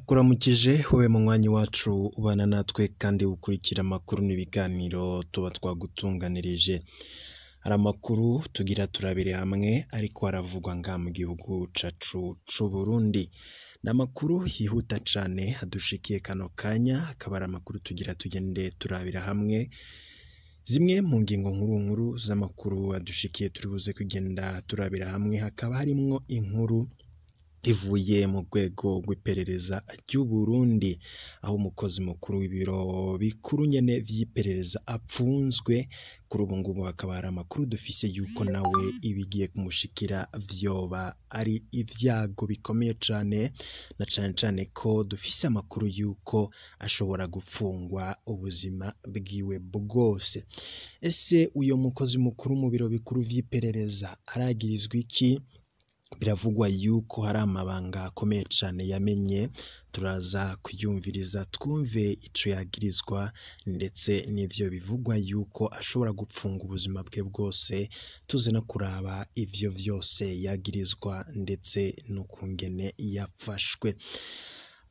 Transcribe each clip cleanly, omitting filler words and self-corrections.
Ndakuramukije wewe munywanyi wacu ubana natwe kandi ukurikira amakuru n'ibiganiro tuba twagutunganirije. Hari amakuru tugira turabire hamwe ariko aravugwa ngaha mu gihugu cacu c'Uburundi. Ni amakuru yihuta cane adushikiye kano kanya, akaba ari amakuru tugira tugende turabira hamwe. Zimwe mu ngingo nkuru nkuru z'amakuru adushikiye turi buze kugenda turabira hamwe, hakaba harimwo inkuru ivuye mu rwego rw'iperereza ry'Uburundi, aho umukozi mukuru w'ibiro bikuru nyene vy'iperereza apfunzwe. Kuri ubu ngubu hakaba hari amakuru dufise yuko nawe ibigiye kumushikira vyoba ari ivyago bikomeye cane, na cane cane ko dufise amakuru yuko ashobora gupfungwa ubuzima bwiwe bwose. Ese uyo mukozi mukuru mu biro bikuru vy'iperereza aragirizwa iki? Biravugwa yuko hari amabanga akomeye cane yamenye, turaza kuyumviriza twumve ico yagirizwa, ndetse n'ivyo bivugwa yuko ashobora gupfunga ubuzima bwe bwose, tuze no kuraba ivyo vyose yagirizwa ndetse n'ukungene yafashwe.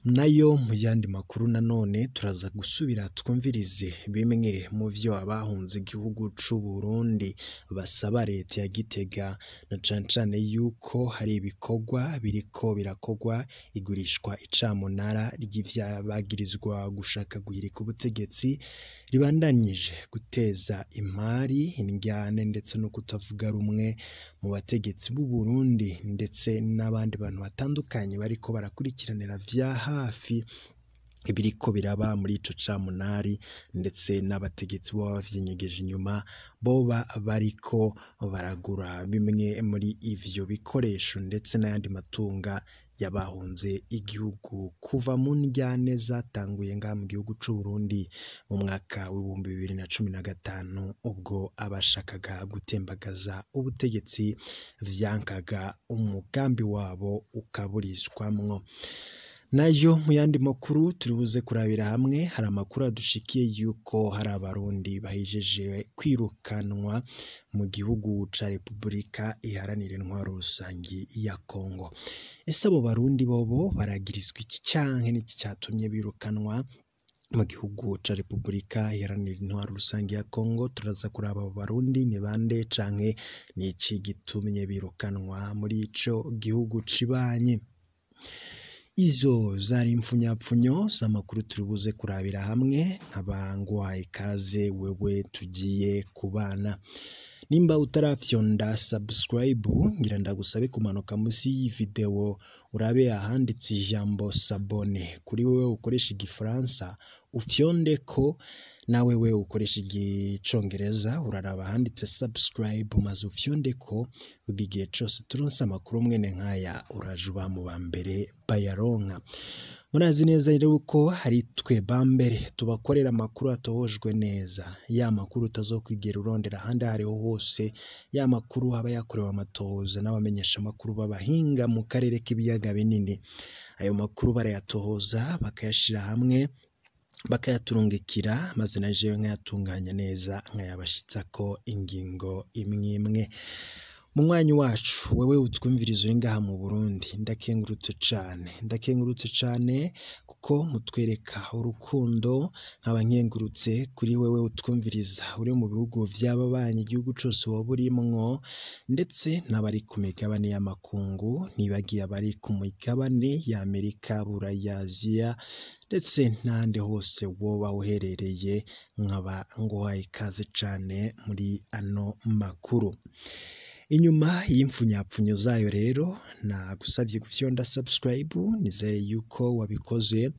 Nayo mu yandi makuru nanone turaza gusubira twumvirize bimwe mu vyo abahunze igihugu c'Uburundi basaba leta ya Gitega, na cane cane yuko hari ibikorwa biriko birakorwa, igurishwa icamunara ry'ivyabagirizwa gushaka guhirika ubutegetsi ribandanyije guteza imari, indyane ndetse no kutavuga rumwe mu bategetsi b'u Burundi ndetse n'abandi bantu batandukanye bariko barakurikiranira vya hafi ibiriko biraba muri ico camunari, ndetse n'abategetsi boba bavyinyegeje inyuma boba bariko baragura bimwe muri ivyo bikoresho ndetse n'ayandi matunga y'abahunze igihugu kuva mu ndyane zatanguye ngaha mu gihugu c'Uburundi mu mwaka w'2015, ubwo abashakaga gutembagaza ubutegetsi vyankaga umugambi wabo ukaburizwamwo. Nayo mu yandi makuru turi buze kurabira hamwe, hari amakuru adushikiye yuko hari abarundi bahejeje kwirukanwa mu gihugu ca Repubulika Iharanira Intwaro Rusangi ya Kongo. Ese abo barundi bobo baragirizwa iki canke niki catumye birukanwa mu gihugu ca Repubulika Iharanira Intwaro Rusangi ya Kongo? Turaza kuraba abo barundi ni bande canke niki gitumye birukanwa muri ico gihugu cibanyi. Izo zari impfunyapfunyo z'amakuru turi buze kurabira hamwe, nkaba nguhaye ikaze wewe tugiye kubana. Nimba utarafyonda subscribe, ngira ndagusabe kumanuka musi y'iyi video urabe ahanditse ijambo s'abonner. Kuri wewe ukoresha igifaransa ufyonde ko, nawe we ukoresha igicongereza uraraba ahanditse subscribe maze ufyonde ko, kugira igihe cose turonse amakuru mwene nkaya uraje uba mu ba mbere bayaronka. Murazi neza rero ko hari twe ba mbere tubakorera amakuru atohojwe neza, ya makuru utazokwigera urondera ahandi aho ariho hose, ya makuru aba yakorewe amatohoza n'abamenyesha amakuru b'abahinga mu karere k'ibiyaga binini. Ayo makuru barayatohoza bakayashira hamwe bakayaturungikira, maze na jewe nkayatunganya neza nkayabashitsako ingingo imwe imwe. Munywanyi wacu wewe utwumviriza uri ngaha mu Burundi, ndakengurutse cane, ndakengurutse cane kuko mutwereka urukundo. Nkaba nkengurutse kuri wewe utwumviriza uri mu bihugu vy'ababanyi, igihugu cose woba urimwo, ndetse n'abari ku migabane y'amakungu, ntibagiye abari ku migabane ya Amerika, Buraya, Aziya ndetse n'ahandi hose woba uherereye, nkaba nguhaye ikaze cane muri ano makuru. Inyuma y'imfunyapfunyo zayo rero nagusavye gufyonda subscribe, nizeye yuko wabikoze.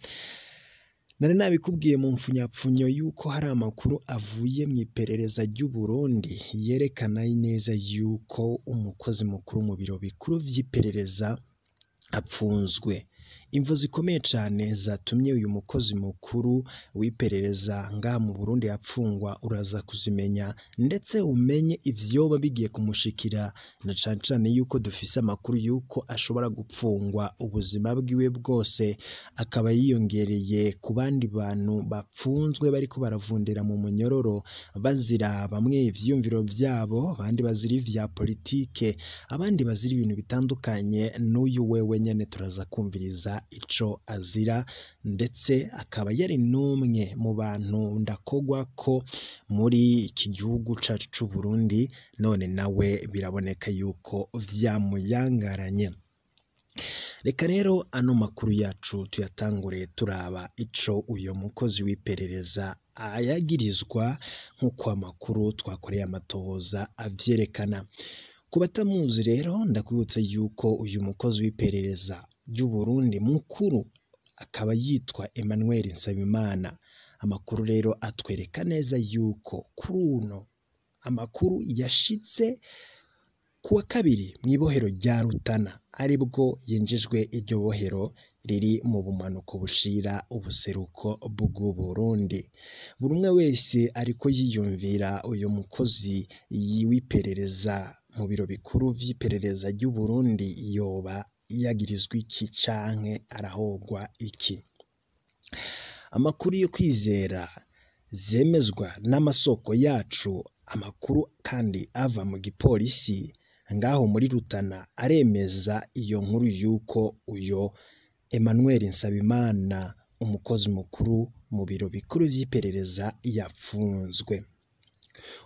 Nari nabikubwiye mu mfunyapfunyo yuko hari amakuru avuye mu iperereza ry'Uburundi yerekana neza yuko umukozi mukuru mu biro bikuru vy'iperereza apfunzwe. Imvo zikomeye cane zatumye uyu mukozi mukuru w'iperereza ngaha mu Burundi apfungwa uraza kuzimenya, ndetse umenye ivyoba bigiye kumushikira, na cane cane yuko dufise amakuru yuko ashobora gupfungwa ubuzima bwiwe bwose, akaba yiyongereye ku bandi bantu bapfunzwe bariko baravundira mu munyororo bazira bamwe ivyiyumviro vyabo, abandi bazira ivya politike, abandi bazira ibintu bitandukanye. N'uyu wewe nyene turaza kumviriza amatohoza ico azira, ndetse akaba yari n'umwe mu bantu ndakogwa ko muri iki gihugu cacu c'u Burundi, none nawe biraboneka yuko vyamuyangaranye. Reka rero ano makuru yacu tuyatangure turaba ico uyo mukozi w'iperereza ayagirizwa, nk'uko amakuru twakoreye amatohoza avyerekana. Ku batamuzi rero ndakwibutsa yuko uyu mukozi w'iperereza ry'u Burundi mukuru akaba yitwa Emmanuel Nsabimana. Amakuru rero atwereka neza yuko kuri uno amakuru yashitse kuwa kabiri mw'ibohero rya Rutana, aribwo yinjijwe iryo bohero riri mu bumanuko bushira ubuseruko bw'u Burundi. Buri umwe wese ariko yiyumvira uyu mukozi w'iperereza mu biro bikuru vy'iperereza ry'u Burundi yoba yagirizwa iki canke arahogwa iki. Amakuru yo kwizera zemezwa n'amasoko yacu, amakuru kandi ava mu gipolisi ngaho muri Rutana, aremeza iyo nkuru yuko uyo Emmanuel Nsabimana umukozi mukuru mu biro bikuru vy'iperereza yapfunzwe.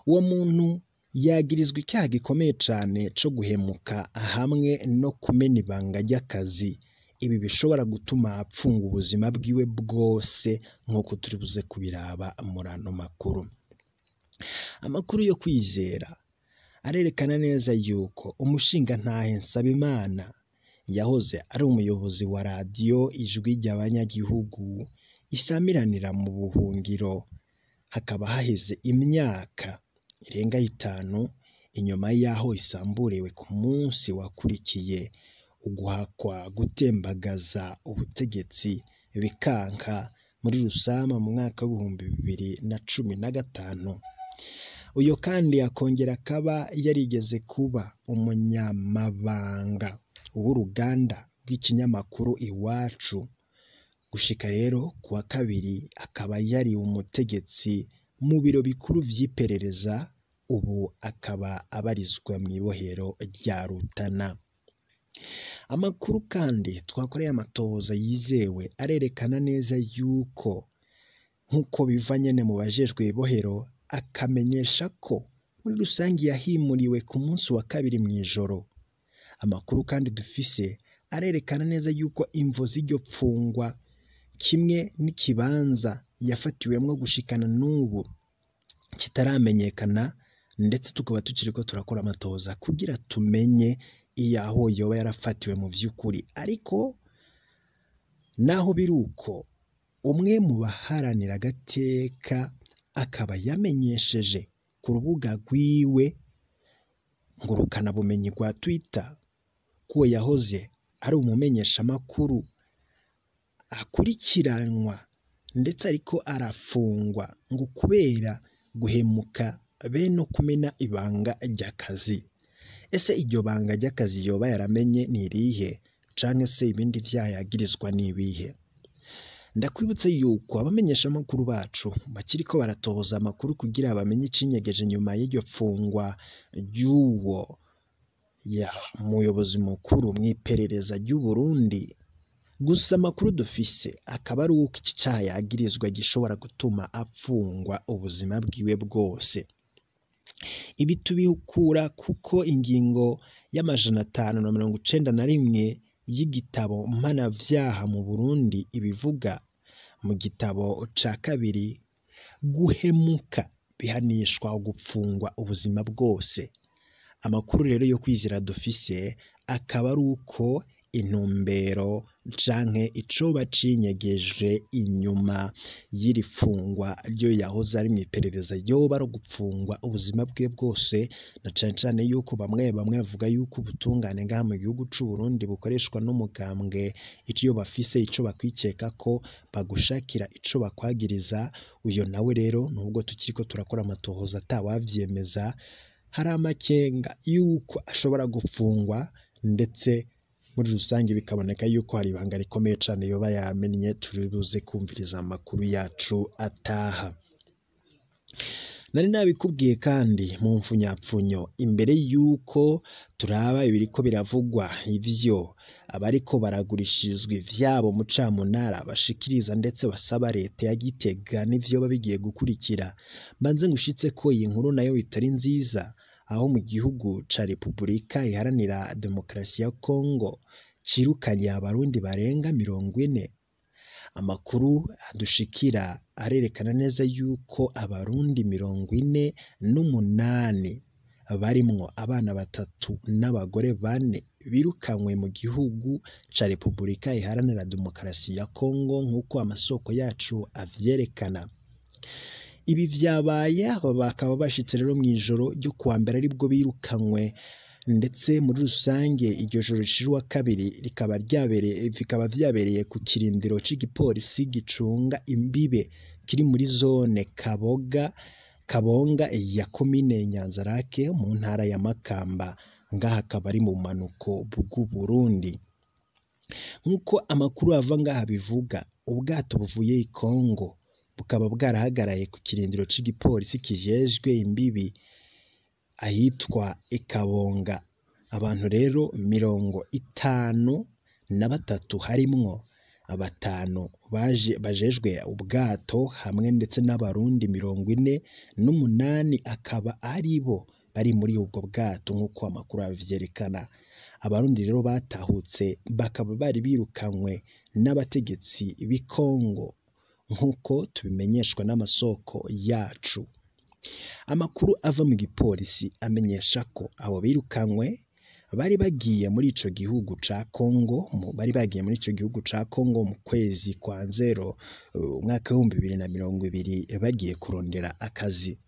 Uwo muntu yagirizwa icyaha gikomeye cane co guhemuka hamwe no kumena ibanga ry'akazi. Ibi bishobora gutuma apfunga ubuzima bwiwe bwose, nk'uko turi buze kubiraba muri ano makuru. Amakuru yo kwizera arerekana neza yuko umushingantahe Nsabimana yahoze ari umuyobozi wa radiyo Ijwi ry'Abanyagihugu isamiranira mu buhungiro, hakaba haheze imyaka irenga 5 inyuma yaho isamburiwe ku munsi wakurikiye uguhakwa gutembagaza ubutegetsi bikanka muri Rusama mu mwaka w'2015. Uyo kandi akongera akaba yarigeze kuba umunyamabanga w'uruganda rw'ikinyamakuru Iwacu. Gushika rero kuwa kabiri akaba yari umutegetsi mu biro bikuru vy'iperereza, ubu akaba abarizwa mw'ibohero rya Rutana. Amakuru kandi twakoreye amatohoza yizewe arerekana neza yuko nk'uko biva nyene mu bajejwe ibohero, akamenyesha ko muri rusangi yahimuriwe ku munsi wa kabiri mw'ijoro. Amakuru kandi dufise arerekana neza yuko imvo z'iryo pfungwa kimwe n'ikibanza yafatiwemwo gushikana n'ubu kitaramenyekana, ndetse tukaba tukiriko turakora amatohoza kugira tumenye iyaho yoba yarafatiwe mu vy'ukuri. Ariko naho biruko, umwe mu baharanira agateka akaba yamenyesheje ku rubuga rwiwe ngurukana bumenyi rwa Twitter ko yahoze ari umumenyeshamakuru akurikiranwa ndetse ariko arafungwa ngo kubera guhemuka be no kumena ibanga ry'akazi. Ese iryo banga ry'akazi yoba yaramenye ni irihe, canke se ibindi vyaha yagirizwa ni ibihe? Ndakwibutse yuko abamenyeshamakuru bacu bakiriko baratohoza amakuru kugira bamenye icinyegeje nyuma y'iryo pfungwa ry'uwo ya muyobozi mukuru mw'iperereza ry'u Burundi. Gusa amakuru dufise akaba ari uko iki caha yagirizwa gishobora gutuma apfungwa ubuzima bwiwe bwose. Ibi tubikura kuko ingingo y'591 y'igitabo mpanavyaha mu Burundi ibivuga mu gitabo ca kabiri, guhemuka bihanishwa gupfungwa ubuzima bwose. Amakuru rero yo kwizera dufise akaba ari uko intumbero canke icoba cinyegeje inyuma y'iri fungwa ryo yahoze ari mw'iperereza yoba ari gupfungwa ubuzima bwe bwose, na cane cane yuko bamwe bamwe bavuga yuko ubutungane ngaha mu gihugu c'u Burundi bukoreshwa n'umugambwe, iyo bafise ico bakwikeka ko bagushakira ico bakwagiriza. Uyo nawe rero nubwo tukiriko turakora amatohoza atawavyemeza, hari amakenga yuko ashobora gupfungwa, ndetse muri rusange bikaboneka yuko hari ibanga rikomeye cane yoba yamenye. Turibuze kumviriza amakuru yacu ataha. Nari nabikubwiye kandi mu mfunyapfunyo imbere yuko turaba ibiriko biravugwa ivyo abariko baragurishirizwa ivyabo mu camunara bashikiriza ndetse basaba leta ya Gitega n'ivyo bigiye gukurikira. Mbanze ngushitse ko iyi nkuru nayo itari nziza, aho mu gihugu ca Repubulika Iharanira Demokarasi ya Kongo cirukanye abarundi barenga 40. Amakuru adushikira arerekana neza yuko abarundi 48 barimwo abana 3 n'abagore 4 birukanywe mu gihugu ca Repubulika Iharanira Demokarasi ya Kongo nk'uko amasoko yacu avyerekana. Ibi vyabaye aba bakaba bashitse rero mw'ijoro ryo kuwa mbere aribwo birukanywe, ndetse muri rusange iryo joro rishira uwa kabiri rikaba ryabereye bikaba vyabereye ku kirindiro c'igipolisi gicunga imbibe kiri muri zone Kabonga ya komine Nyanzarake mu ntara ya Makamba, ngaha akaba ari mu bumanuko bw'u Burundi. Nk'uko amakuru ava ngaha bivuga, ubwato buvuye i Kongo bukaba bwarahagaraye ku kirindiro c'igipolisi kijejwe imbibi ahitwa Ikabonga. Abantu rero 53 harimwo 5 baje bajejwe ubwato hamwe ndetse n'abarundi 48 akaba aribo bari muri ubwo bwato nk'uko amakuru avyerekana. Abarundi rero batahutse bakaba bari birukanywe n'abategetsi b'i Kongo nk'uko tubimenyeshwa n'amasoko yacu. Amakuru ava mu gipolisi amenyesha ko abo birukanywe bari bagiye muri ico gihugu ca Kongo mu kwezi kwa nzero umwaka w'ibihumbi 2020 bagiye kurondera akazi.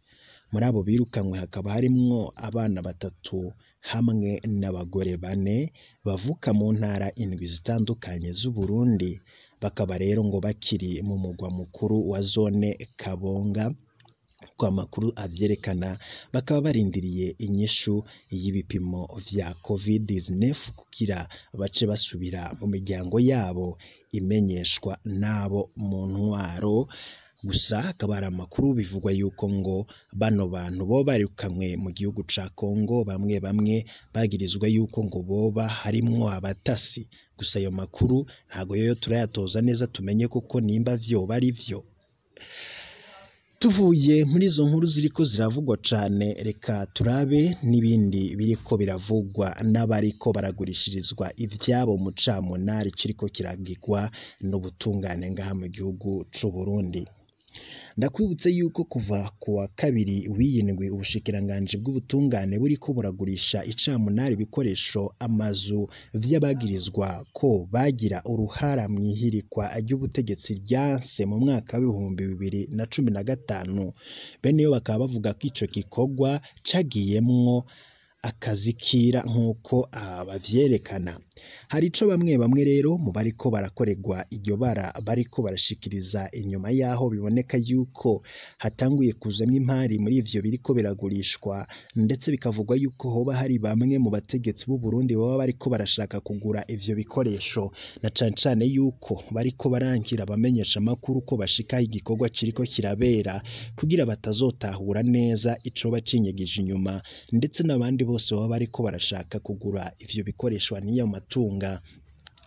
Muri abo birukanywe hakaba harimwo abana 3 hamwe n'abagore 4 bavuka mu ntara 7 zitandukanye z'u Burundi, bakaba rero ngo bakiri mu mugwa mukuru wa zone Kabonga. Kwa makuru avyerekana bakaba barindiriye inyishu y'ibipimo vya COVID-19 kugira bace basubira mu miryango yabo imenyeshwa nabo mu ntwaro. Gusa hakaba hari amakuru bivugwa yuko ngo bano bantu bo barirukanwe mu gihugu ca Kongo, bamwe bamwe bagirizwa yuko ngo boba harimwo abatasi. Gusa ayo makuru ntago yoyo turayatoza neza tumenye kuko nimba vyo bari vyo. Tuvuye muri izo nkuru ziriko ziravugwa cane, reka turabe n'ibindi biriko biravugwa n'abariko baragurishirizwa ivyabo mu camunara kiriko kiragirwa n'ubutungane ngaha mu gihugu c'u Burundi. Ndakwibutse yuko kuva kuwa kabiri w'iyindwi ubushikiranganji bw'ubutungane buriko buragurisha icamunara ibikoresho amazu vy'abagirizwa ko bagira uruhara mw'ihirikwa ry'ubutegetsi ryanse mu mwaka w'ibihumbi 2015. Bene yo bakaba bavuga ko ico gikorwa cagiyemwo akazikira nk'uko abavyerekana. Hari ico bamwe bamwe rero mu bariko barakorerwa iryo bara bariko barashikiriza inyuma yaho biboneka yuko hatanguye kuzamwo impari muri ivyo biriko biragurishwa, ndetse bikavugwa yuko hoba hari bamwe mu bategetsi b'u Burundi baba bariko barashaka kugura ivyo bikoresho, na cane cane yuko bariko barankira abamenyesha makuru ko bashika igikorwa kiriko kirabera kugira batazotahura neza ico bacinyegije inyuma, ndetse n'abandi bose baba bariko barashaka kugura ivyo bikoresho niyo matunga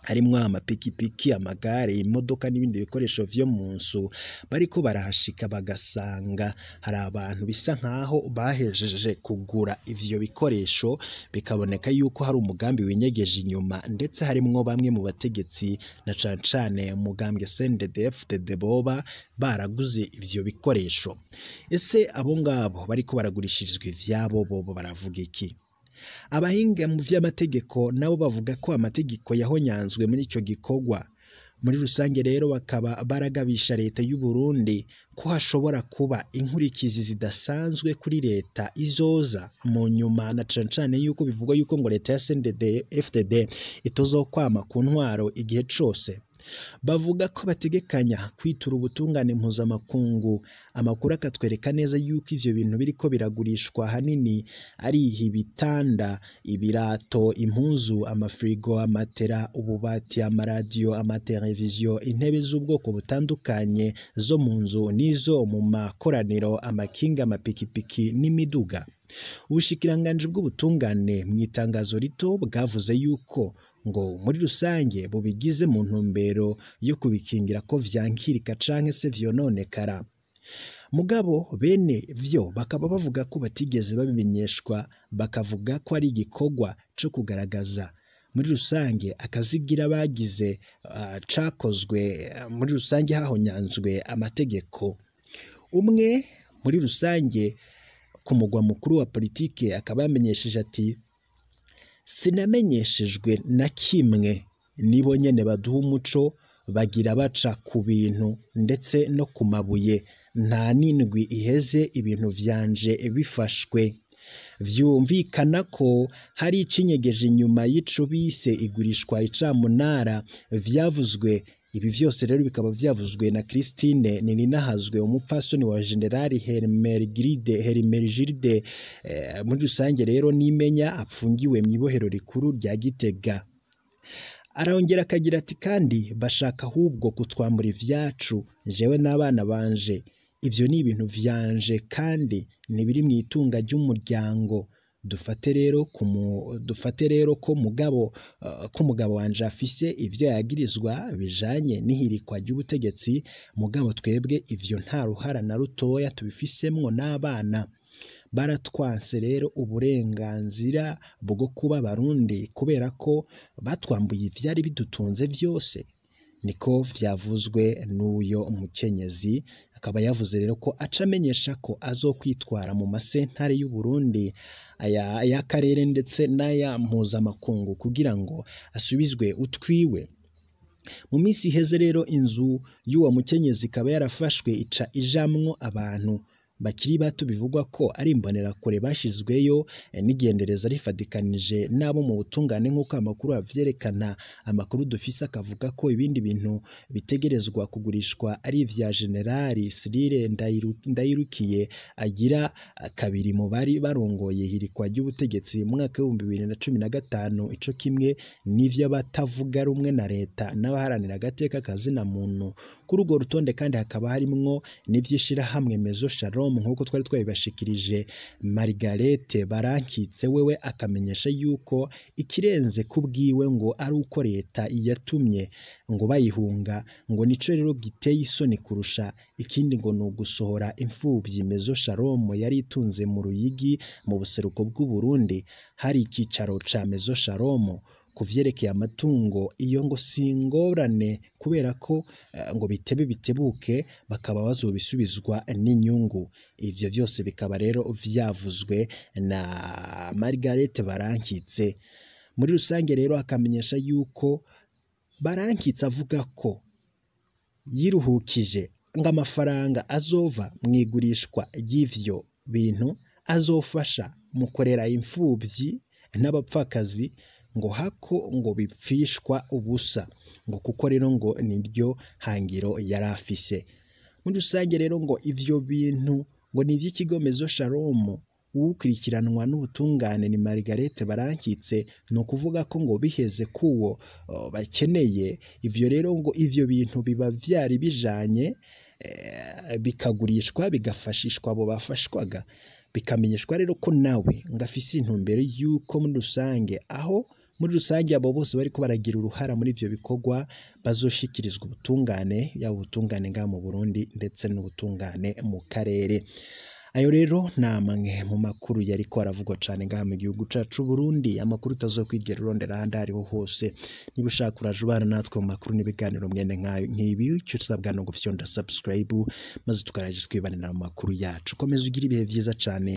harimwo amapikipiki, amagare, imodoka n'ibindi bikoresho vyo mu nzu, bariko barahashika bagasanga hari abantu bisa nkaho bahejeje kugura ivyo bikoresho, bikaboneka yuko hari umugambi winyegeje inyuma, ndetse harimwo bamwe mu bategetsi na cane cane umugambwe CNDD-FDD boba baraguze ivyo bikoresho. Ese abo ngabo bariko baragurishirizwa ivyabo bobo baravuga iki? Abahinga mu vy'amategeko nabo bavuga ko amategeko yahonyanzwe muri ico gikorwa. Muri rusange rero bakaba baragabisha leta y'u Burundi ko hashobora kuba inkurikizi zidasanzwe kuri leta izoza mu nyuma, na cane cane yuko bivugwa yuko ngo leta ya CNDD-FDD itozokwama ku ntwaro igihe cose. Bavuga ko bategekanya kwitura ubutungane mpuzamakungu Amakuru akatwereka neza yuko ivyo bintu biriko biragurishwa hanini ari ibitanda, ibirato, impuzu, amafrigo, amatera, ububati, amaradiyo, amateleviziyo, intebe z'ubwoko butandukanye zo mu nzu n'izo mu makoraniro, amakinga, amapikipiki n'imiduga. Ubushikiranganji bw'ubutungane mu itangazo rito bwavuze yuko ngo muri rusange bubigize mu ntumbero yo kubikingira ko vyankirika canke se vyononekara. Mugabo bene vyo bakaba bavuga ko batigeze babimenyeshwa, bakavuga ko ari igikorwa co kugaragaza muri rusange akazigira bagize cakozwe muri rusange hahonyanzwe amategeko. Umwe muri rusange ku mugwa mukuru wa politike akaba yamenyesheje ati: sinamenyeshejwe na kimwe, nibo nyene baduha umuco, bagira baca ku bintu ndetse no ku mabuye, nta n'indwi iheze ibintu vyanje bifashwe. Vyumvikana ko hari icinyegeje inyuma y'ico bise igurishwa icamunara vyavuzwe. Ibi vyose rero bikaba vyavuzwe na Christine Nininahazwe, umupfasoni wa General Hermenegilde muri rusange rero nimenya apfungiwe mw'ibohero rikuru rya Gitega. Arongera akagira ati: kandi bashaka ahubwo kutwambura ivyacu, jewe n'abana banje, ivyo ni ibintu vyanje kandi ntibiri mu itunga ry'umuryango. Dufate rero ko mugabo ko umugabo wanje afise ivyo yagirizwa bijanye n'ihirikwa ry'ubutegetsi, mugabo twebwe ivyo nta ruhara na rutoya tubifisemwo n'abana. Baratwanse rero uburenganzira bwo kuba Barundi kubera ko batwambuye ivyari bidutunze vyose. Niko vyavuzwe n'uyo mukenyezi, akaba yavuze rero ko aca amenyesha ko azokwitwara mu masentare y'u Burundi aya y'akarere ndetse n'aya mpuzamakungu kugira ngo asubizwe utwiwe. Mu minsi iheze rero inzu y'uwo mukenyezi ikaba yarafashwe ica ijamwo abantu bakiri bato bivugwa ko ari imbonerakure bashizweyo n'igendereza rifadikanije nabo mu butungane nk'uko amakuru avyerekana. Amakuru dufise akavuga ko ibindi bintu bitegerezwa kugurishwa ari ivya General Cyrille Ndayirukiye agira kabiri mu bari barongoye ihirikwa ry'ubutegetsi mu mwaka w'ibihumbi bibiri na cumi na gatanu, ico kimwe n'ivy'abatavuga rumwe na leta n'abaharanira agateka kazina muntu. Kuri urwo rutonde kandi hakaba harimwo n'ivy'ishirahamwe Maison Shalom nk'uko twari twabibashikirije. Margarete Barankitse wewe akamenyesha yuko ikirenze kubwiwe ngo ari uko leta yatumye ngo bayihunga, ngo nico rero giteye isoni kurusha ikindi ngo ni ugusohora imfuvyi Maison Shalom yari itunze mu Ruyigi mu buseruko bw'u Burundi hari ikicaro ca Maison Shalom. Kuvyerekeye amatungo iyo ngo singorane kubera ko ngo bitebe bitebuke bakaba bazobisubizwa n'inyungu. Ivyo vyose bikaba rero vyavuzwe na Margarete Barankitse. Muri rusange rero akamenyesha yuko Barankitse avuga ko yiruhukije ngo amafaranga azova mu igurishwa ry'ivyo bintu azofasha mu kurera imfuvyi n'abapfakazi ngo hako ngo bipfishwa ubusa, ngo kuko rero ngo niryo hangiro yarafise. Muri rusange rero ngo ivyo bintu ngo ni ivy'ikigo Maison Shalom, uwukurikiranwa n'ubutungane ni Margarete Barankitse, ni ukuvuga ko ngo biheze kuwo bakeneye ivyo rero ngo ivyo bintu biba vyari bijanye bikagurishwa bigafashishwa abo bafashwaga. Bikamenyeshwa rero ko nawe ngo afise intumbero yuko muri rusange aho muri rusange abo bose bariko baragira uruhara muri ivyo bikorwa bazoshikirizwa ubutungane, yaba ubutungane ngaha mu Burundi ndetse n'ubutungane mu karere. Ayo rero ni amwe mu makuru yariko aravugwa cane ngaha mu gihugu cacu Burundi, amakuru utazokwigera urondera ahandi ariho hose. Niba ushaka uraje ubana natwe mu makuru n'ibiganiro mwene nk'ibi, ico usabwa no gufyonda subscribe maze tukaraje twibanira mu makuru yacu. Komeza ugire ibihe vyiza cane.